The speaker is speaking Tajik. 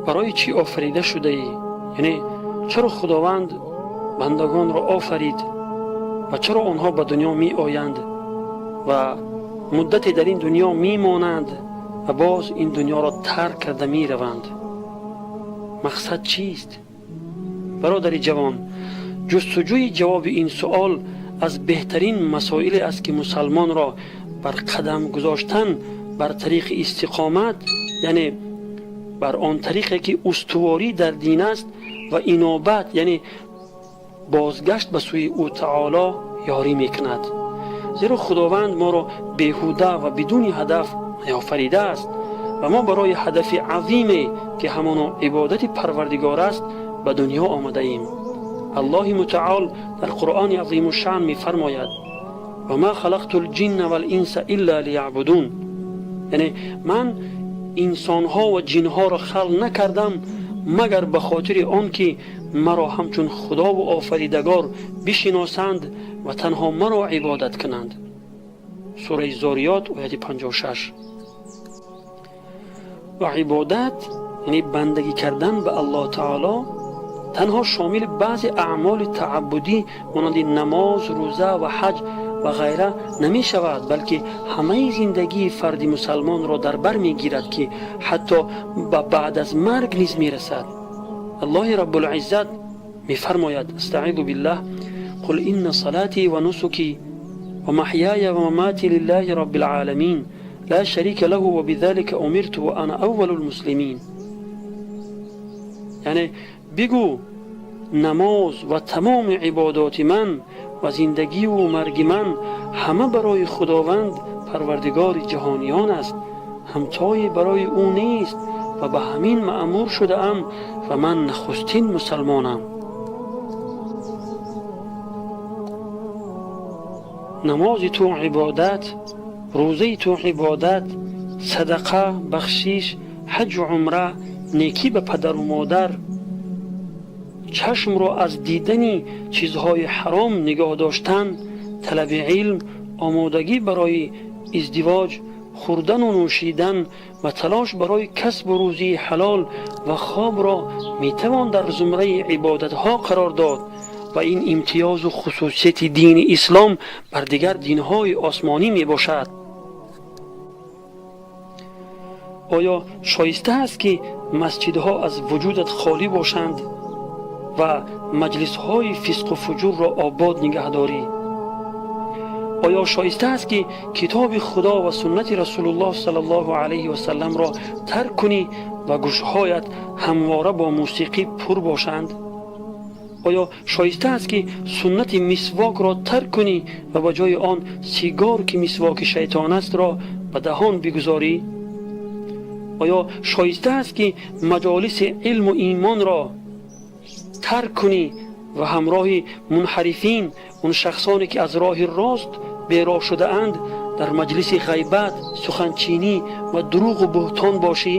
Барои чӣ офарида шудаӣ? Яъне чаро Худованд бандагонро офарид ва чаро онҳо ба дунё меоянд ва муддате дар ин дунё мемонанд ва боз ин дунёро тарк карда мераванд? Мақсад чист? Бародари ҷавон, ҷустуҷӯи ҷавоби ин суол аз беҳтарин масоиле аст, ки мусалмонро бар қадам гузоштан бар тариқи истиқомат, яъне бар он тариқе ки устуворӣ дар дин аст, ва инобат, яъне бозгашт ба сӯи ӯ таоло ёрӣ мекунад. Зеро Худованд моро беҳуда ва бидуни ҳадаф наофаридааст ва мо барои ҳадафи азиме, ки ҳамоно ибодати Парвардигор аст, ба дунё омадаем. Аллоҳи мутаол дар Қуръони азимушшаън мефармояд: «Ва ма халақту лҷинна валинса илла лияъбудун», яъне ман инсонҳо ва ҷинҳоро халқ накардам, магар ба хотири он ки маро ҳамчун Худову Офаридагор бишиносанд ва танҳо маро ибодат кунанд. Сураи Зориёт, ояти 56. Ва ибодат, яъне бандагӣ кардан ба Аллоҳ таоло, танҳо шомили баъзе аъмоли тааббудӣ монанди намоз, рӯза ва ҳаҷ ва ғайра намешавад, балки ҳамаи зиндагии фарди мусалмонро дар бар мегирад, ки ҳатто ба баъд аз марг низ мерасад. Аллоҳи Раббулиззат мефармояд: астаизу биллаҳ, қул инна салати ва нусуки ва маҳяя ва мамати лиллаҳи раббил оламин ла шарика лаҳу ва бидалика умирту ва ана аввалул муслимин. Яъне бигӯ: намоз ва тамоми ибодоти ман ва зиндагиву марги ман ҳама барои Худованд, Парвардигори ҷаҳониён аст, ҳамтое барои ӯ нест ва ба ҳамин маъмур шудаам ва ман нахустин мусалмонам. Намози ту ибодат, рӯзаи ту ибодат, садақа, бахшиш, ҳаҷу умра, некӣ ба падару модар, чашмро аз дидани чизҳои ҳаром нигоҳ доштан, талаби илм, омодагӣ барои издивоҷ, хӯрдану нӯшидан ва талош барои касбу рӯзии ҳалол ва хобро метавон дар зумраи ибодатҳо қарор дод. Ва ин имтиёзу хусусияти дини ислом бар дигар динҳои осмонӣ мебошад. Оё шоиста аст, ки масҷидҳо аз вуҷудат холӣ бошанд ва маҷлисҳои фисқу фуҷурро обод нигаҳдорӣ? Оё шоиста аст, ки китоби Худо ва суннати Расулуллоҳ саллаллоҳу алайҳи васалламро тарк кунӣ ва гӯшҳоят ҳамвора бо мусиқӣ пур бошанд? Оё шоиста аст, ки суннати мисвокро тарк кунӣ ва ба ҷои он сигор, ки мисвоки шайтон астро, ба даҳон бигузорӣ? Оё шоиста аст, ки маҷолиси илму имонро тарк кунӣ ва ҳамроҳи мунҳарифин, он шахсоне ки аз роҳи рост бероҳ шудаанд, дар маҷлиси ғайбат, суханчинӣ ва дурӯғу буҳтон бошӣ?